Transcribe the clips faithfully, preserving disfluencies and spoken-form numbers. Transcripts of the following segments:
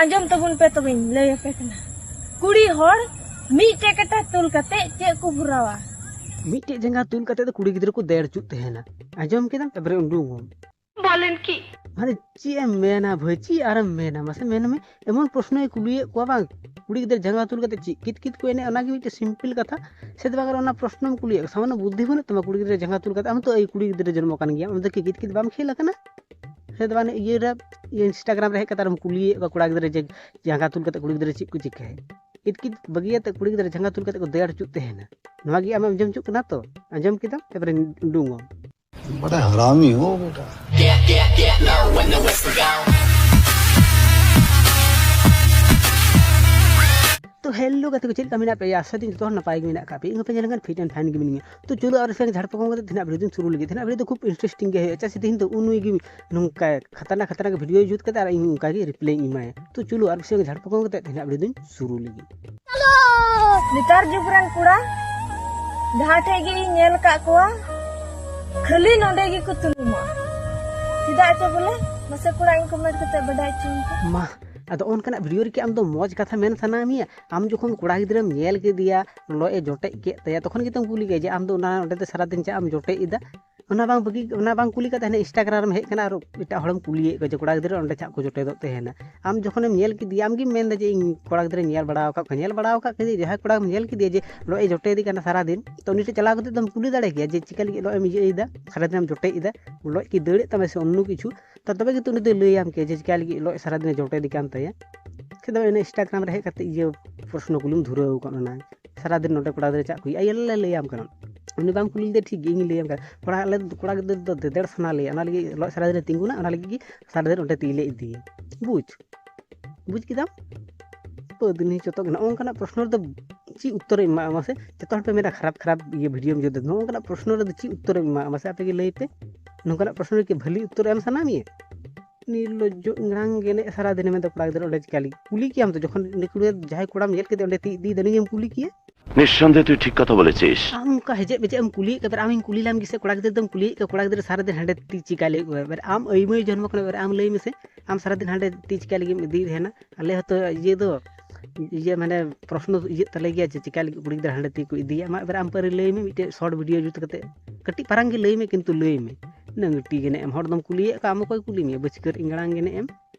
ᱟᱸᱡᱚᱢ ᱛᱟᱵᱚᱱ ᱯᱮ, ᱛᱚᱵᱮᱧ ᱞᱟᱹᱭ ᱟᱯᱮ ᱠᱟᱱᱟ᱾ ᱠᱩᱲᱤ ᱦᱚᱲ ᱢᱤᱫᱴᱮᱡ ᱠᱟᱴᱟ ᱛᱩᱞ ᱠᱟᱛᱮ ᱪᱮᱫ ᱠᱚ ᱵᱷᱚᱨᱟᱣᱟ? ᱢᱤᱫᱴᱮᱡ ᱡᱟᱸᱜᱟ ᱛᱩᱞ ᱠᱟᱛᱮ ᱫᱚ ᱠᱩᱲᱤ ᱜᱤᱫᱽᱨᱟᱹ ᱠᱚ ᱫᱮᱲ ᱪᱩᱜ ᱛᱟᱦᱮᱱᱟ᱾ ᱟᱸᱡᱚᱢ ᱠᱮᱫᱟᱢ? ᱛᱟᱨᱯᱚᱨᱮ ᱩᱰᱩᱝᱚᱜ᱾ ᱵᱚᱞᱮᱱ ᱠᱤ? ᱢᱟᱱᱮ ᱪᱮᱫ ᱮᱢ ᱢᱮᱱᱟ ᱵᱷᱟᱹᱭ, ᱪᱮᱫ ᱟᱨᱮᱢ ᱢᱮᱱᱟ? ᱢᱟᱥᱮ ᱢᱮᱱ ᱢᱮ, ᱮᱢᱚᱱ ᱯᱨᱚᱥᱱᱚᱭ ᱠᱩᱞᱤᱭᱮᱫ ᱠᱚᱣᱟ ᱵᱟᱝ, ᱠᱩᱲᱤ ᱜᱤᱫᱽᱨᱟᱹ ᱡᱟᱸᱜᱟ ᱛᱩᱞ ᱠᱟᱛᱮ ᱪᱮᱫ ᱠᱤᱛ ᱠᱤᱛ ᱠᱚ ᱮᱱᱮᱡ, ᱚᱱᱟᱜᱮ ᱢᱤᱫᱴᱮᱡ ᱥᱤᱢᱯᱤᱞ ᱠᱟᱛᱷᱟ᱾ ᱥᱮ ᱫᱚ ᱵᱟᱝ, ᱚᱱᱟ ᱯᱨᱚᱥᱱᱚᱢ ᱠᱩᱞᱤᱭᱮᱫ ᱠᱚᱣᱟ, ᱥᱟᱢᱟᱱᱱᱚ ᱵᱩᱫᱽᱫᱷᱤ ᱵᱟᱹᱱᱩᱜ ᱛᱟᱢᱟ? ᱠᱩᱲᱤ ᱜᱤᱫᱽᱨᱟᱹ ᱡᱟᱸᱜᱟ ᱛᱩᱞ ᱠᱟᱛᱮ, ᱟᱢ ᱛᱚ ᱟᱹᱭ ᱠᱩᱲᱤ ᱜᱤᱫᱽᱨᱟᱹ ᱡᱚᱱᱢᱚ ᱠᱟᱱ ᱜᱮᱭᱟᱢ, ᱟᱢ ᱫᱚ ᱠᱤ ᱠᱤᱛ ᱠᱤᱛ ᱵᱟᱢ ᱠᱷᱮᱞ ᱟᱠᱟᱱᱟ? ᱥᱮ ᱫᱚ ᱵᱟᱝ, ᱤᱭᱟᱹ ᱨᱮ, ᱤᱭᱟᱹ Instagram ᱨᱮ ᱦᱮᱡ ᱠᱟᱛᱮ ᱟᱨᱮᱢ ᱠᱩᱞᱤᱭᱮᱫ ᱠᱚᱣᱟ ᱠᱚᱲᱟ ᱜᱤᱫᱽᱨᱟᱹ ᱡᱮ ᱡᱟᱸᱜᱟ ᱛᱩᱞ ᱠᱟᱛᱮ ᱠᱩᱲᱤ ᱜᱤᱫᱽᱨᱟᱹ ᱪᱮᱫ ᱠᱚ ᱪᱤᱠᱟᱹᱭᱟ? ᱠᱤᱛ ᱠᱤᱛ ᱵᱟᱹᱜᱤᱭᱟᱛᱮ ᱠᱩᱲᱤ ᱜᱤᱫᱽᱨᱟᱹ ᱡᱟᱸᱜᱟ ᱛᱩᱞ ᱠᱟᱛᱮ ᱠᱚ ᱫᱮᱲ ᱪᱩᱜ ᱛᱟᱦᱮᱱᱟ᱾ ᱱᱚᱣᱟ ᱜᱮ ᱟᱢᱮᱢ ᱟᱸᱡᱚᱢ ᱪᱩᱜ ᱠᱟᱱᱟ ᱛᱚ? ᱟᱸᱡᱚᱢ ᱠᱮᱫᱟᱢ? ᱛᱟᱨᱯᱚᱨᱮ ᱩᱰᱩᱝᱚᱜ᱾ ᱵᱟᱰᱟ ᱦᱟᱨᱟᱢᱤ ᱦᱳ ᱵᱮᱴᱟ᱾ ᱛᱚ ᱦᱮᱞᱳ ᱜᱟᱛᱮ ᱠᱚ, ᱪᱮᱫ ᱞᱮᱠᱟ ᱢᱮᱱᱟᱜ ᱯᱮᱭᱟ? ᱟᱥᱟ ᱫᱤᱱ ᱡᱚᱛᱚ ᱦᱚᱲ ᱱᱟᱯᱟᱭ ᱜᱮ ᱢᱮᱱᱟᱜ ᱟᱠᱟᱫ ᱯᱮᱭᱟ᱾ ᱤᱧ ᱦᱚᱸ ᱯᱮ ᱧᱮᱞ ᱞᱮᱱᱠᱷᱟᱱ ᱯᱷᱤᱴ ᱮᱱᱰ ᱯᱷᱟᱭᱤᱱ ᱜᱮ ᱢᱤᱱᱟᱹᱧᱟ᱾ ᱛᱚ ᱪᱚᱞᱚ ᱟᱨ ᱥᱮ ᱡᱷᱟᱲ ᱯᱟᱠᱚᱢ ᱠᱟᱛᱮ ᱛᱮᱦᱮᱧᱟᱜ ᱵᱷᱤᱰᱤᱭᱳ ᱫᱚᱧ ᱥᱩᱨᱩ ᱞᱟᱹᱜᱤᱫ᱾ ᱛᱮᱦᱮᱧᱟᱜ ᱵᱷᱤᱰᱤᱭᱳ ᱫᱚ ᱠᱷᱩᱵ ᱤᱱᱴᱟᱨᱮᱥᱴᱤᱝ ᱜᱮ ᱦᱩᱭᱩᱜᱼᱟ᱾ ᱪᱮᱫᱟᱜ ᱥᱮ ᱛᱮᱦᱮᱧ ᱫᱚ ᱩᱱᱩᱭ ᱜᱮ ᱱᱚᱝᱠᱟ ᱠᱷᱟᱛᱟᱨᱱᱟᱠ ᱠᱷᱟᱛᱟᱨᱱᱟᱠ ᱵᱷᱤᱰᱤᱭᱳᱭ ᱡᱩᱛ ᱠᱟᱫᱟ ᱟᱨ ᱤᱧ ᱚᱱᱠᱟ ᱜᱮ ᱨᱤᱯᱞᱟᱭᱤᱧ ᱮᱢᱟᱭᱟ᱾ ᱛᱚ ᱪᱚᱞᱚ ᱟᱨ ᱥᱮ ᱡᱷᱟᱲ ᱯᱟᱠᱚᱢ ᱠᱟᱛᱮ ᱛᱮᱦᱮᱧᱟᱜ ᱵᱷᱤᱰᱤᱭᱳ ᱫᱚᱧ ᱥᱩᱨᱩ ᱞᱟᱹᱜᱤᱫ᱾ ᱱᱮᱛᱟᱨ ᱡᱩᱜᱽ ᱨᱮᱱ ᱠᱚᱲᱟ ᱡᱟᱦᱟᱸ ᱴᱷᱮᱡ ᱜᱮ ᱤᱧ ᱧᱮᱞ ᱟᱠᱟᱫ ᱠᱚᱣᱟ, ᱠᱷᱟᱹᱞᱤ ᱱᱚᱰᱮ ᱜᱮᱠᱚ ᱛᱩᱞᱩᱢᱟ᱾ ᱪᱮᱫᱟᱜ ᱪᱚ ᱵᱚᱞᱮ, ᱢᱟᱥᱮ ᱠᱚᱲᱟ ᱤᱧ ᱠᱚᱢᱮᱱᱴ ᱠᱟᱛᱮ ᱵᱟᱰᱟᱭ ᱦᱚᱪᱚᱧ ᱯᱮ᱾ ᱢᱟ, ᱟᱫᱚ ᱚᱱᱠᱟᱱᱟᱜ ᱵᱷᱤᱰᱤᱭᱳ ᱨᱮᱠᱤ ᱟᱢ ᱫᱚ ᱢᱚᱡᱽ ᱠᱟᱛᱷᱟ ᱢᱮᱱ ᱥᱟᱱᱟ ᱢᱮᱭᱟ? ᱟᱢ ᱡᱚᱠᱷᱚᱱ ᱠᱚᱲᱟ ᱜᱤᱫᱽᱨᱟᱹᱢ ᱧᱮᱞ ᱠᱮᱫᱮᱭᱟ, ᱞᱚᱜ ᱮ ᱡᱚᱴᱮᱫ ᱠᱮᱫ ᱛᱟᱭᱟ, ᱛᱚᱠᱷᱚᱱ ᱜᱮᱛᱚᱢ ᱠᱩᱞᱤ ᱠᱮᱭᱟ ᱡᱮ, "ᱟᱢ ᱫᱚ ᱚᱱᱟ ᱚᱸᱰᱮ ᱫᱚ ᱥᱟᱨᱟᱫᱤᱱ ᱪᱮᱫ ᱮᱢ ᱡᱚᱴᱮᱫ ᱮᱫᱟ?" ᱚᱱᱟ ᱵᱟᱝ ᱵᱟᱹᱜᱤ, ᱚᱱᱟ ᱵᱟᱝ ᱠᱩᱞᱤ ᱠᱟᱛᱮ ᱦᱟᱱᱮ Instagram ᱨᱮᱢ ᱦᱮᱡ ᱠᱟᱱᱟ ᱟᱨ ᱮᱴᱟᱜ ᱦᱚᱲᱮᱢ ᱠᱩᱞᱤᱭᱮᱫ ᱠᱚᱣᱟ ᱡᱮ, "ᱠᱚᱲᱟ ᱜᱤᱫᱽᱨᱟᱹ ᱚᱸᱰᱮ ᱪᱮᱫ ᱠᱚ ᱡᱚᱴᱮᱫᱚᱜ ᱛᱟᱦᱮᱱᱟ?" ᱟᱢ ᱡᱚᱠᱷᱚᱱᱮᱢ ᱧᱮᱞ ᱠᱮᱫᱮᱭᱟ, ᱟᱢ ᱜᱮᱢ ᱢᱮᱱᱫᱟ ᱡᱮ, "ᱤᱧ ᱠᱚᱲᱟ ᱜᱤᱫᱽᱨᱟᱹᱧ ᱧᱮᱞ ᱵᱟᱲᱟ ᱟᱠᱟᱫ ᱠᱚᱣᱟ, ᱧᱮᱞ ᱵᱟᱲᱟ ᱟᱠᱟᱫ ᱠᱚᱣᱟ", ᱡᱟᱦᱟᱸᱭ ᱠᱚᱲᱟᱢ ᱧᱮᱞ ᱠᱮᱫᱮᱭᱟ ᱡᱮ ᱞᱚᱜ ᱮ ᱡᱚᱴᱮᱫ ᱠᱟᱱᱟ ᱥᱟᱨᱟᱫᱤᱱ, ᱛᱚ ᱩᱱᱤ ᱴᱷᱮᱱ ᱪᱟᱞᱟᱣ ᱠᱟᱛᱮ ᱫᱚᱢ ᱠᱩᱞᱤ ᱫᱟᱲᱮ ᱠᱮᱭᱟ ᱡᱮ, "ᱪᱤᱠᱟᱹ ᱞᱟᱹᱜᱤᱫ ᱞᱚᱜ ᱮᱢ ᱤᱭᱟᱹᱭᱮᱫᱟ, ᱥᱟᱨᱟᱫᱤᱱ ᱮᱢ ᱡᱚᱴᱮᱫ ᱮᱫᱟ, ᱞᱚᱜ ᱠᱤ ᱫᱟᱹᱲᱮᱫ ᱛᱟᱢᱟ ᱥᱮ ᱚᱱᱱᱚ ᱠᱤᱪᱷᱩ?" ᱛᱚ ᱛᱚᱵᱮ ᱜᱮᱛᱚ ᱩᱱᱤ ᱫᱚᱭ ᱞᱟᱹᱭᱟᱢ ᱠᱮᱭᱟ ᱡᱮ, "ᱪᱤᱠᱟᱹ ᱞᱟᱹᱜᱤᱫ ᱞᱚᱜ ᱥᱟᱨᱟᱫᱤᱱᱮ ᱡᱚᱴᱮᱫ ᱠᱟᱱ ᱛᱟᱭᱟ?" ᱥᱮ ᱫᱚ ᱤᱱᱟᱹ Instagram ᱨᱮ ᱦᱮᱡ ᱠᱟᱛᱮ ᱤᱭᱟᱹ ᱯᱨᱚᱥᱱᱚ ᱠᱩᱞᱤᱢ ᱫᱷᱩᱨᱟᱹᱣ ᱟᱠᱟᱱ ᱚᱱᱟ᱾ ᱥᱟᱨᱟᱫᱤᱱ ᱱᱚᱰᱮ ᱠᱚᱲᱟ ᱜᱤᱫᱽᱨᱟᱹ ᱪᱟᱜ ᱠᱚ ᱦᱩᱭᱩᱜᱼᱟ, ᱟᱭᱮ ᱞᱮ ᱞᱟᱹᱭᱟᱢ ᱠᱟᱱᱟ᱾ ᱩᱱᱤ ᱵᱟᱢ ᱠᱩᱞᱤ ᱞᱮᱫᱮ ᱴᱷᱤᱠ ᱜᱮ, ᱤᱧ ᱞᱟᱹᱭᱟᱢ ᱠᱟᱱᱟ᱾ ᱠᱚᱲᱟ, ᱟᱞᱮ ᱫᱚ ᱠᱚᱲᱟ ᱜᱤᱫᱽᱨᱟᱹ ᱫᱚ ᱫᱮᱫᱮᱲ ᱥᱟᱱᱟ ᱞᱮᱭᱟ, ᱚᱱᱟ ᱞᱟᱹᱜᱤᱫ ᱞᱚᱜ ᱥᱟᱨᱟᱫᱤᱱ ᱮ ᱛᱤᱸᱜᱩᱱᱟ, ᱚᱱᱟ ᱞᱟᱹᱜᱤᱫ ᱜᱮ ᱥᱟᱨᱟᱫᱤᱱ ᱚᱸᱰᱮ ᱛᱤ ᱞᱮ ᱤᱫᱤᱭᱟ᱾ ᱵᱩᱡᱽ? ᱵᱩᱡᱽ ᱠᱮᱫᱟᱢ? ᱯᱟᱹᱫᱱᱤ ᱪᱚᱛᱚᱜ ᱜᱮ᱾ ᱱᱚᱜᱼᱚ ᱱᱚᱝᱠᱟᱱᱟᱜ ᱯᱨᱚᱥᱱᱚ ᱨᱮᱫᱚ ᱪᱮᱫ ᱩᱛᱛᱚᱨᱮ ᱮᱢᱟᱜᱼᱟ ᱢᱟᱥᱮ? ᱡᱚᱛᱚ ᱦᱚᱲ ᱯᱮ ᱢᱮᱱᱟ ᱠᱷᱟᱨᱟᱯ ᱠᱷᱟᱨᱟᱯ ᱤᱭᱟᱹ ᱵᱷᱤᱰᱤᱭᱳᱢ ᱡᱩᱛ ᱮᱫᱟ᱾ ᱱᱚᱜᱼᱚ ᱱᱚᱝᱠᱟᱱᱟᱜ ᱯᱨᱚᱥᱱᱚ ᱨᱮᱫᱚ ᱪᱮᱫ ᱩᱛᱛᱚᱨᱮᱢ ᱮᱢᱟᱜᱼᱟ ᱢᱟᱥᱮ? ᱟᱯᱮ ᱜᱮ ᱞᱟᱹᱭ ᱯᱮ᱾ ᱱᱚᱝᱠᱟᱱᱟᱜ ᱯᱨᱚᱥᱱᱚ ᱨᱮ ᱠᱤ ᱵᱷᱟᱹᱞᱤ ᱩᱛᱛᱚᱨ ᱮᱢ ᱥᱟᱱᱟ ᱢᱮᱭᱟ? ᱱᱤᱨᱞᱚᱡᱽᱡᱚ ᱤᱝᱲᱟᱝ ᱜᱮ ᱮᱱᱮᱡ ᱥᱟᱨᱟ ᱫᱤᱱᱮ ᱢᱮᱱᱫᱟ ᱠᱚᱲᱟ ᱜᱤᱫᱽᱨᱟᱹ ᱚᱸᱰᱮ ᱪᱤᱠᱟ ᱞᱟᱹᱜᱤᱫ? ᱠᱩᱞᱤ ᱠᱮᱭᱟᱢ ᱛᱚ, ᱡᱚᱠᱷᱚᱱ ᱩᱱᱤ ᱠᱩᱲᱤ ᱡᱟᱦᱟᱸᱭ ᱠᱚᱲᱟᱢ ᱧᱮᱞ ᱠᱮᱫᱮ ᱚᱸᱰᱮ ᱛᱤ ᱤᱫᱤᱭᱮᱫᱟ, ᱩᱱᱤ ᱜᱮᱢ ᱠᱩᱞᱤ ᱠᱮᱭᱟ᱾ নিঃসন্দেহে তুই ঠিক কথা বলেছিস। ᱟᱢ ᱚᱱᱠᱟ ᱦᱮᱡᱮᱡ ᱵᱮᱡᱮᱡ ᱮᱢ ᱠᱩᱞᱤᱭᱮᱫ ᱠᱚᱣᱟ, ᱟᱢᱤᱧ ᱠᱩᱞᱤ ᱞᱮᱢ ᱜᱮᱥᱮ ᱠᱚᱲᱟ ᱜᱤᱫᱽᱨᱟᱹ ᱫᱚᱢ ᱠᱩᱞᱤᱭᱮᱫ ᱠᱚᱣᱟ, ᱠᱚᱲᱟ ᱜᱤᱫᱽᱨᱟᱹ ᱥᱟᱨᱟ ᱫᱤᱱ ᱦᱟᱸᱰᱮ ᱛᱤ ᱪᱤᱠᱟ ᱞᱟᱹᱜᱤᱫ? ᱮᱵᱟᱨ ᱟᱢ ᱟᱹᱭᱢᱟᱹᱭ ᱡᱚᱱᱢᱚ ᱠᱟᱱᱟ, ᱮᱵᱟᱨ ᱟᱢ ᱞᱟᱹᱭ ᱢᱮᱥᱮ, ᱟᱢ ᱥᱟᱨᱟᱫᱤᱱ ᱦᱟᱸᱰᱮ ᱛᱤ ᱪᱤᱠᱟ ᱞᱟᱹᱜᱤᱫ ᱮᱢ ᱤᱫᱤᱭᱮᱫ ᱛᱟᱦᱮᱱᱟ? ᱟᱞᱮ ᱦᱚᱸᱛᱚ ᱤᱭᱟᱹ ᱫᱚ, ᱤᱭᱟᱹ ᱢᱟᱱᱮ ᱯᱨᱚᱥᱱᱚ ᱤᱭᱟᱹᱜ ᱛᱟᱞᱮ ᱜᱮᱭᱟ ᱡᱮ ᱪᱤᱠᱟ ᱞᱟᱹᱜᱤᱫ ᱠᱩᱲᱤ ᱜᱤᱫᱽᱨᱟᱹ ᱦᱟᱸᱰᱮ ᱛᱤ ᱠᱚ ᱤᱫᱤᱭᱟ᱾ ᱟᱢᱟᱜ ᱵᱮᱨ ᱟᱢ ᱯᱟᱹᱨᱤ ᱞᱟᱹᱭ ᱢᱮ, ᱢᱤᱫᱴᱮᱡ ᱥᱚᱨᱴ ᱵᱷᱤᱰᱤᱭᱳ ᱡᱩᱛ ᱠᱟᱛᱮ ᱠᱟᱹᱴᱤᱡ ᱯᱟᱨᱟᱝ ᱜᱮ ᱞᱟᱹᱭ ᱢᱮ, ᱠᱤᱱᱛᱩ ᱞᱟᱹᱭ ᱢᱮ᱾ ᱤᱱᱟᱹ ᱢᱤᱫᱴᱤᱡ ᱜᱮ ᱱᱮᱜᱼᱮᱢ ᱦᱚᱲ ᱫᱚᱢ ᱠᱩᱞᱤᱭᱮᱫ ᱠᱚᱣᱟ, ᱟᱢ ᱚᱠᱚᱭ ᱠᱩᱞᱤ ᱢᱮᱭᱟ? ᱵᱟᱹᱪᱠᱟᱹᱨ ᱤᱧ ᱜᱟᱲᱟᱝ ᱜᱮ ᱱᱮᱜᱼᱮᱢ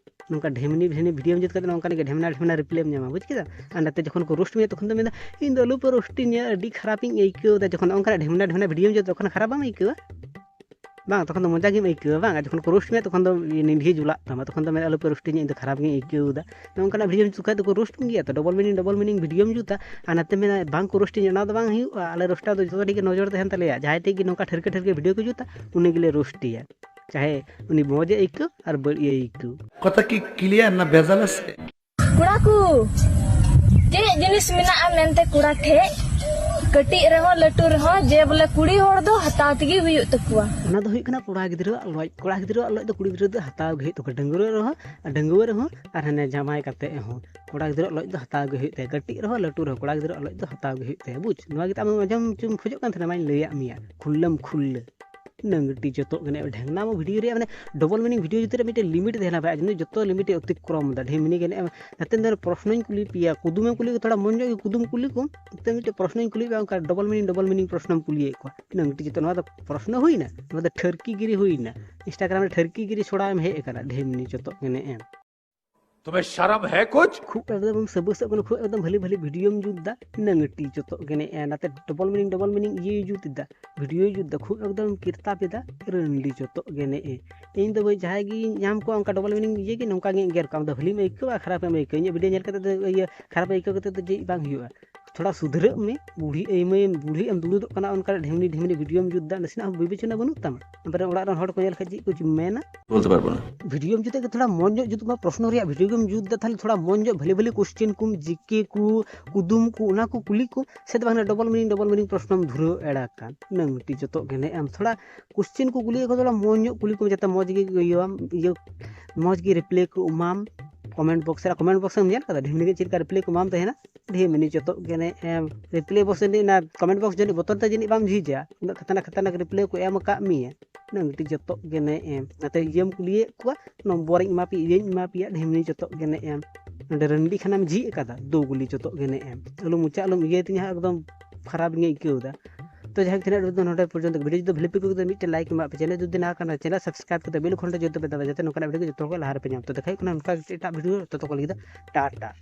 ᱱᱚᱝᱠᱟ ᱰᱷᱮᱢᱱᱤ ᱰᱷᱮᱢᱱᱤ ᱵᱷᱤᱰᱤᱭᱳᱢ ᱡᱩᱛ ᱠᱟᱛᱮ ᱱᱚᱝᱠᱟᱱᱟᱜ ᱜᱮ ᱰᱷᱮᱢᱱᱟ ᱰᱷᱮᱢᱱᱟ ᱨᱤᱯᱞᱟᱭ ᱮᱢ ᱧᱟᱢᱟ, ᱵᱩᱡᱽ ᱠᱮᱫᱟ? ᱟᱨ ᱱᱟᱛᱮ ᱡᱚᱠᱷᱚᱱ ᱠᱚ ᱨᱳᱥᱴ ᱢᱮᱭᱟ ᱛᱚᱠᱷᱚᱱ ᱫᱚ ᱢᱮᱱᱫᱟ, "ᱤᱧ ᱫᱚ ᱟᱞᱚ ᱯᱮ ᱨᱳᱥᱴᱤᱧᱟ, ᱟᱹᱰᱤ ᱠᱷᱟᱨᱟᱯᱤᱧ ᱟᱹᱭᱠᱟᱹᱣ ᱮᱫᱟ", ᱡᱚᱠᱷᱚᱱ ᱱᱚᱝᱠᱟᱱᱟᱜ ᱰᱷᱮᱢᱱᱟ ᱰᱷᱮᱢᱱᱟ ᱵᱷᱤᱰᱤᱭᱳᱢ ᱡᱩᱛ ᱛᱚᱠᱷᱚᱱ ᱠᱷᱟᱨᱟᱯ ᱵᱟᱢ ᱟᱹᱭᱠᱟᱹᱣᱟ? ᱵᱟᱝ, ᱛᱚᱠᱷᱚᱱ ᱫᱚ ᱢᱚᱡᱟ ᱜᱮᱢ ᱟᱹᱭᱠᱟᱹᱣᱟ, ᱵᱟᱝ? ᱟᱨ ᱡᱚᱠᱷᱚᱱ ᱠᱚ ᱨᱳᱥᱴ ᱢᱮᱭᱟ ᱛᱚᱠᱷᱚᱱ ᱫᱚ ᱱᱤᱰᱷᱤ ᱡᱩᱞᱟᱜ ᱛᱟᱢᱟ, ᱛᱚᱠᱷᱚᱱ ᱫᱚ ᱢᱮᱱᱟ, "ᱟᱞᱚ ᱯᱮ ᱨᱳᱥᱴᱤᱧᱟ, ᱤᱧ ᱫᱚ ᱠᱷᱟᱨᱟᱯ ᱜᱤᱧ ᱟᱹᱭᱠᱟᱹᱣ ᱮᱫᱟ᱾" ᱱᱚᱝᱠᱟᱱᱟᱜ ᱵᱷᱤᱰᱤᱭᱳᱢ ᱡᱩᱛ ᱠᱷᱟᱡ ᱫᱚᱠᱚ ᱨᱳᱥᱴ ᱜᱮᱭᱟ ᱛᱚ, ᱰᱚᱵᱚᱞ ᱢᱤᱱᱤᱝ ᱰᱚᱵᱚᱞ ᱢᱤᱱᱤᱝ ᱵᱷᱤᱰᱤᱭᱳᱢ ᱡᱩᱛᱟ ᱟᱨ ᱱᱟᱛᱮ ᱢᱮᱱᱟ, "ᱵᱟᱝ ᱠᱚ ᱨᱳᱥᱴᱤᱧᱟ", ᱚᱱᱟ ᱫᱚ ᱵᱟᱝ ᱦᱩᱭᱩᱜᱼᱟ᱾ ᱟᱞᱮ ᱨᱳᱥᱴᱟᱨ ᱫᱚ ᱡᱚᱛᱚ ᱴᱷᱮᱡ ᱜᱮ ᱱᱚᱡᱚᱨ ᱛᱟᱦᱮᱱ ᱛᱟᱞᱮᱭᱟ, ᱡᱟᱦᱟᱸᱭ ᱴᱷᱮᱡ ᱜᱮ ᱱᱚᱝᱠᱟ ᱴᱷᱟᱹᱨᱠᱟᱹ ᱴᱷᱟᱹᱨᱠᱟᱹ ᱵᱷᱤᱰᱤᱭᱳ ᱠᱚ ᱡᱩᱛᱟ, ᱩᱱᱤ ᱜᱮᱞᱮ ᱨᱳᱥᱴᱮᱭᱟ, ᱪᱟᱦᱮ ᱩᱱᱤ ᱢᱚᱡᱽ ᱮ ᱟᱹᱭᱠᱟᱹᱣ ᱟᱨ ᱵᱟᱹᱲᱤᱡ ᱮ ᱟᱹᱭᱠᱟᱹᱣ᱾ কথা কি ক্লিয়ার না ভেজাল আছে? ᱠᱚᱲᱟ ᱠᱚ, ᱪᱮᱫ ᱡᱤᱱᱤᱥ ᱢᱮᱱᱟᱜᱼᱟ ᱢᱮᱱᱛᱮ ᱠᱚᱲᱟ ᱴᱷᱮᱡ, ᱠᱟᱹᱴᱤᱡ ᱨᱮᱦᱚᱸ ᱞᱟᱹᱴᱩ ᱨᱮᱦᱚᱸ, ᱡᱮ ᱵᱚᱞᱮ ᱠᱩᱲᱤ ᱦᱚᱲ ᱫᱚ ᱦᱟᱛᱟᱣ ᱛᱮᱜᱮ ᱦᱩᱭᱩᱜ ᱛᱟᱠᱚᱣᱟ? ᱚᱱᱟ ᱫᱚ ᱦᱩᱭᱩᱜ ᱠᱟᱱᱟ ᱠᱚᱲᱟ ᱜᱤᱫᱽᱨᱟᱹᱣᱟᱜ ᱞᱚᱡ᱾ ᱠᱚᱲᱟ ᱜᱤᱫᱽᱨᱟᱹᱣᱟᱜ ᱞᱚᱡ ᱫᱚ ᱠᱩᱲᱤ ᱜᱤᱫᱽᱨᱟᱹ ᱫᱚ ᱦᱟᱛᱟᱣ ᱜᱮ ᱦᱩᱭᱩᱜ ᱛᱟᱠᱚᱣᱟ, ᱰᱟᱺᱜᱩᱣᱟᱹ ᱨᱮᱦᱚᱸ, ᱰᱟᱺᱜᱩᱣᱟᱹ ᱨᱮᱦᱚᱸ ᱟᱨ ᱦᱟᱱᱮ ᱡᱟᱶᱟᱭ ᱠᱟᱛᱮ ᱦᱚᱸ᱾ ᱠᱚᱲᱟ ᱜᱤᱫᱽᱨᱟᱹᱣᱟᱜ ᱞᱚᱡ ᱫᱚ ᱦᱟᱛᱟᱣ ᱜᱮ ᱦᱩᱭᱩᱜ ᱛᱟᱭᱟ, ᱠᱟᱹᱴᱤᱡ ᱨᱮᱦᱚᱸ ᱞᱟᱹᱴᱩ ᱨᱮᱦᱚᱸ ᱠᱚᱲᱟ ᱜᱤᱫᱽᱨᱟᱹᱣᱟᱜ ᱞᱚᱡ ᱫᱚ ᱦᱟᱛᱟᱣ ᱜᱮ ᱦᱩᱭᱩᱜ ᱛᱟᱭᱟ, ᱵᱩᱡᱽ? ᱱᱚᱣᱟ ᱜᱮ ᱛᱚ ᱟᱢ ᱟᱸᱡᱚᱢ ᱦᱚᱪᱚᱢ ᱠᱷᱚᱡᱚᱜ ᱠᱟᱱ ᱛᱟᱦᱮᱱᱟ, ᱢᱟᱧ ᱞᱟᱹᱭᱟᱫ ᱢᱮᱭᱟ ᱠᱷᱩᱞᱞᱟᱢ ᱠᱷᱩᱞᱞᱟᱹ᱾ ᱱᱟᱹᱝᱴᱤ ᱡᱚᱛᱚ ᱜᱮ ᱰᱷᱮᱝᱱᱟ ᱢᱟ ᱵᱷᱤᱰᱤᱭᱳ ᱨᱮᱭᱟᱜ ᱢᱟᱱᱮ ᱰᱚᱵᱚᱞ ᱢᱤᱱᱤᱝ ᱵᱷᱤᱰᱤᱭᱳ ᱡᱩᱛ ᱨᱮ ᱢᱤᱫᱴᱮᱱ ᱞᱤᱢᱤᱴ ᱛᱟᱦᱮᱱᱟ ᱵᱷᱟᱭ, ᱟᱨ ᱡᱚᱛᱚ ᱞᱤᱢᱤᱴ ᱮ ᱚᱛᱤᱠᱨᱚᱢ ᱮᱫᱟ᱾ ᱰᱷᱮᱨ ᱢᱤᱱᱤᱝ ᱮ ᱱᱟᱛᱮ ᱫᱚ ᱯᱨᱚᱥᱱᱚᱧ ᱠᱩᱞᱤ ᱯᱮᱭᱟ, ᱠᱩᱫᱩᱢᱮᱢ ᱠᱩᱞᱤ ᱠᱚ ᱛᱷᱚᱲᱟ ᱢᱚᱱ ᱧᱚᱜ ᱜᱮ ᱠᱩᱫᱩᱢ ᱠᱩᱞᱤ ᱠᱚᱢ᱾ ᱱᱟᱛᱮ ᱢᱤᱫᱴᱮᱱ ᱯᱨᱚᱥᱱᱚᱧ ᱠᱩᱞᱤᱭᱮᱫ ᱯᱮᱭᱟ, ᱚᱱᱠᱟ ᱰᱚᱵᱚᱞ ᱢᱤᱱᱤᱝ ᱰᱚᱵᱚᱞ ᱢᱤᱱᱤᱝ ᱯᱨᱚᱥᱱᱚᱢ ᱠᱩᱞᱤᱭᱮᱫ ᱠᱚᱣᱟ᱾ ᱱᱟᱹᱝᱴᱤ ᱡᱚᱛᱚ ᱱᱚᱣᱟ ᱫᱚ ᱯᱨᱚᱥᱱᱚ ᱦᱩᱭᱱᱟ, ᱱᱚᱣᱟ ᱫᱚ ᱴᱷᱟᱹᱨᱠᱤ ᱜᱤᱨᱤ ᱦᱩᱭᱱᱟ᱾ ᱤᱱᱥᱴᱟᱜᱨᱟᱢ ᱨᱮ ᱴᱷᱟᱹᱨᱠᱤ ᱜᱤᱨᱤ ᱪᱷᱚᱲᱟᱣ ᱮᱢ ᱦᱮᱡ ᱟᱠᱟᱱᱟ, ᱰᱷᱮᱨ ᱢᱤᱱᱤᱝ ᱡᱚᱛᱚ ᱮᱱᱮᱡ ᱮᱢ᱾ तुम्हें शर्म है कुछ? ᱠᱷᱩᱵ ᱮᱠᱫᱚᱢ ᱥᱟᱹᱵᱟᱹ ᱥᱟᱹᱵ ᱠᱟᱱᱟ, ᱠᱷᱩᱵ ᱮᱠᱫᱚᱢ ᱵᱷᱟᱹᱞᱤ ᱵᱷᱟᱹᱞᱤ ᱵᱷᱤᱰᱤᱭᱳᱢ ᱡᱩᱛ ᱫᱟ, ᱱᱟᱹᱝᱴᱤ ᱡᱚᱛᱚ ᱜᱮ ᱱᱮᱜᱼᱮ ᱱᱟᱛᱮ ᱰᱚᱵᱚᱞ ᱢᱤᱱᱤᱝ ᱰᱚᱵᱚᱞ ᱢᱤᱱᱤᱝ ᱤᱭᱟᱹᱭ ᱡᱩᱛ ᱫᱟ, ᱵᱷᱤᱰᱤᱭᱳᱭ ᱡᱩᱛ ᱫᱟ, ᱠᱷᱩᱵ ᱮᱠᱫᱚᱢ ᱠᱤᱨᱛᱟᱯ ᱮᱫᱟ, ᱨᱟᱹᱱᱰᱤ ᱡᱚᱛᱚ ᱜᱮ ᱱᱮᱜᱼᱮ᱾ ᱤᱧ ᱫᱚ ᱵᱷᱟᱹᱭ ᱡᱟᱦᱟᱸᱭ ᱜᱮ ᱧᱟᱢ ᱠᱚᱣᱟ ᱚᱱᱠᱟ ᱰᱚᱵᱚᱞ ᱢᱤᱱᱤᱝ ᱤᱭᱟᱹ ᱜᱮ ᱱᱚᱝᱠᱟ ᱜᱮ ᱮᱜᱮᱨ ᱠᱚᱣᱟ, ᱟᱢ ᱫᱚ ᱵᱷᱟᱹᱞᱤᱢ ᱟᱹᱭᱠᱟᱹᱣᱟ ᱠᱷᱟᱨᱟᱯ ᱮᱢ ᱟᱹᱭᱠᱟᱹᱣᱟ? ᱤᱧᱟᱹᱜ ᱵᱷᱤᱰᱤᱭᱳ ᱧᱮᱞ ᱠᱟᱛᱮ ᱫᱚ ᱤᱭᱟᱹ ᱠᱷᱟᱨᱟᱯ ᱟᱹᱭᱠᱟᱹᱣ ᱠᱟᱛᱮ ᱫᱚ ᱪᱮᱫ ᱵᱟᱝ ᱦᱩᱭᱩᱜᱼᱟ᱾ ᱛᱷᱚᱲᱟ ᱥᱩᱫᱷᱨᱟᱹᱜ ᱢᱮ, ᱵᱩᱲᱦᱤ ᱟᱹᱭᱢᱟᱹᱭ ᱵᱩᱲᱦᱤ ᱮᱢ ᱫᱩᱲᱩᱵᱚᱜ ᱠᱟᱱᱟ, ᱚᱱᱠᱟ ᱰᱷᱮᱢᱱᱤ ᱰᱷᱮᱢᱱᱤ ᱵᱷᱤᱰᱤᱭᱳᱢ ᱡᱩᱛ ᱫᱟ, ᱱᱟᱥᱮᱱᱟᱜ ᱦᱚᱸ ᱵᱤᱵᱮᱪᱚᱱᱟ ᱵᱟᱹᱱᱩᱜ ᱛᱟᱢᱟ? ᱟᱢ ᱨᱮᱱ ᱚᱲᱟᱜ ᱨᱮᱱ ᱦᱚᱲ ᱠᱚ ᱧᱮᱞ ᱠᱷᱟᱡ ᱪᱮᱫ ᱠᱚ ᱢᱮᱱᱟ? বলতে পারবো না। ᱵᱷᱤᱰᱤᱭᱳᱢ ᱡᱩᱛ ᱠᱟᱛᱮ ᱛᱷᱚᱲᱟ ᱢᱚᱡᱽ ᱧᱚᱜ ᱡᱩᱛ ᱢᱟ, ᱯᱨᱚᱥᱱᱚ ᱨᱮᱭᱟᱜ ᱵᱷᱤᱰᱤᱭᱳ ᱜᱮᱢ ᱡᱩᱛ ᱫᱟ, ᱛᱟᱦᱞᱮ ᱛᱷᱚᱲᱟ ᱢᱚᱡᱽ ᱧᱚᱜ ᱵᱷᱟᱹᱞᱤ ᱵᱷᱟᱹᱞᱤ ᱠᱚᱥᱪᱮᱱ ᱠᱚᱢ, ᱡᱤᱠᱮ ᱠᱚ, ᱠᱩᱫᱩᱢ ᱠᱚ, ᱚᱱᱟ ᱠᱚ ᱠᱩᱞᱤ ᱠᱚ, ᱥᱮ ᱫᱚ ᱵᱟᱝ ᱰᱚᱵᱚᱞ ᱢᱤᱱᱤᱝ ᱰᱚᱵᱚᱞ ᱢᱤᱱᱤᱝ ᱯᱨᱚᱥᱱᱚᱢ ᱫᱷᱩᱨᱟᱹᱣ ᱮᱲᱟ ᱠᱟᱱ᱾ ᱱᱟᱹᱝᱴᱤ ᱡᱚᱛᱚ ᱜᱮ ᱱᱮᱜᱼᱮ ᱟᱢ ᱛᱷᱚᱲᱟ ᱠᱚᱥᱪᱮᱱ ᱠᱚ ᱠᱩᱞᱤᱭᱮᱫ ᱠᱚ, ᱛᱷᱚᱲᱟ ᱢᱚᱡᱽ ᱧᱚᱜ ᱠᱩᱞᱤ ᱠᱚᱢ, ᱡᱟᱛᱮ ᱢᱚᱡᱽ ᱜᱮ ᱤᱭᱟᱹᱣᱟᱢ, ᱤᱭᱟᱹ ᱢᱚᱡᱽ ᱜᱮ ᱨᱤᱯᱞᱟᱭ ᱠᱚ ᱮᱢᱟᱢ᱾ ᱠᱚᱢᱮᱱᱴ ᱵᱚᱠᱥ ᱨᱮ, ᱠᱚᱢᱮᱱᱴ ᱵᱚᱠᱥ ᱮᱢ ᱧᱮᱞ ᱠᱟᱫᱟ ᱰᱷᱮᱢᱱᱤ ᱜᱮ ᱪᱮᱫ ᱞᱮᱠᱟ ᱨᱤᱯᱞᱟᱭ ᱠᱚ ᱮᱢᱟᱢ ᱛᱟᱦᱮᱱᱟ? ᱰᱷᱮᱢᱱᱤ ᱡᱚᱛᱚᱜ ᱜᱮ ᱱᱮ ᱮᱢ᱾ ᱨᱤᱯᱞᱟᱭ ᱵᱚᱠᱥ ᱡᱟᱹᱱᱤᱡ, ᱚᱱᱟ ᱠᱚᱢᱮᱱᱴ ᱵᱚᱠᱥ ᱡᱟᱹᱱᱤᱡ ᱵᱚᱛᱚᱨ ᱛᱮ ᱡᱟᱹᱱᱤᱡ ᱵᱟᱢ ᱡᱷᱤᱡᱟ, ᱩᱱᱟᱹᱜ ᱠᱷᱟᱛᱟᱨᱱᱟᱠ ᱠᱷᱟᱛᱟᱨᱱᱟᱠ ᱨᱤᱯᱞᱟᱭ ᱠᱚ ᱮᱢ ᱟᱠᱟᱫ ᱢᱮᱭᱟ᱾ ᱰᱷᱮᱢᱱᱤ ᱡᱚᱛᱚᱜ ᱜᱮ ᱱᱮ ᱮᱢ᱾ ᱱᱟᱛᱮ ᱤᱭᱟᱹᱢ ᱠᱩᱞᱤᱭᱮᱫ ᱠᱚᱣᱟ, ᱱᱚᱢᱵᱚᱨᱤᱧ ᱮᱢᱟ ᱯᱮᱭᱟ, ᱤᱭᱟᱹᱧ ᱮᱢᱟ ᱯᱮᱭᱟ, ᱰᱷᱮᱢᱱᱤ ᱡᱚᱛᱚᱜ ᱜᱮ ᱱᱮ ᱮᱢ᱾ ᱱᱚᱰᱮ ᱨᱟᱹᱱᱰᱤ ᱠᱷᱟᱱᱟᱢ ᱡᱷᱤᱡ ᱟᱠᱟᱫᱟ, ᱫᱩ ᱜᱩᱞᱤ ᱡᱚᱛᱚᱜ ᱜᱮ ᱱᱮ ᱮᱢ᱾ ᱟᱞᱚ ᱢᱚᱪᱟ ᱟᱞᱚᱢ ᱤᱭᱟᱹᱭ ᱛᱤᱧᱟ ᱦᱟᱸᱜ, ᱮᱠᱫᱚᱢ ᱠᱷᱟᱨᱟᱯ ᱜᱤᱧ ᱟᱹᱭᱠᱟᱹᱣ ᱮᱫᱟ᱾ ᱛᱚ ᱡᱟᱭᱦᱳᱠ, ᱛᱤᱱᱟᱹᱜ ᱫᱷᱟᱹᱵᱤᱡ ᱫᱚ ᱱᱚᱰᱮ ᱯᱚᱨᱡᱚᱱᱛᱚ᱾ ᱵᱷᱤᱰᱤᱭᱳ ᱡᱩᱫᱤ ᱵᱷᱟᱞᱮ ᱯᱮ ᱟᱹᱭᱠᱟᱹᱣ ᱠᱮᱫᱟ, ᱢᱤᱫᱴᱮᱱ ᱞᱟᱭᱤᱠ ᱮᱢᱟᱜ ᱯᱮ, ᱪᱮᱱᱮᱞ ᱡᱩᱫᱤ ᱱᱟᱣᱟ ᱠᱟᱱᱟ, ᱪᱮᱱᱮᱞ ᱥᱟᱵᱥᱠᱨᱟᱭᱤᱵ ᱠᱟᱛᱮ ᱵᱮᱞ ᱠᱷᱚᱱᱴᱟ ᱡᱩᱫᱤ ᱯᱮ ᱫᱟᱵᱟ, ᱡᱟᱛᱮ ᱱᱚᱝᱠᱟᱱᱟᱜ ᱵᱷᱤᱰᱤᱭᱳ ᱡᱚᱛᱚ ᱠᱷᱚᱱ ᱞᱟᱦᱟ ᱨᱮᱯᱮ ᱧᱟᱢ᱾ ᱛᱚ ᱫᱮᱠᱷᱟᱡ ᱠᱟᱱᱟ ᱚᱱᱠᱟ ᱮᱴᱟᱜ ᱵᱷᱤᱰᱤᱭᱳ, ᱛᱚᱛᱚ ᱠᱚ ᱞᱟᱹᱜᱤᱫ ᱫᱚ ᱴᱟᱴᱟ᱾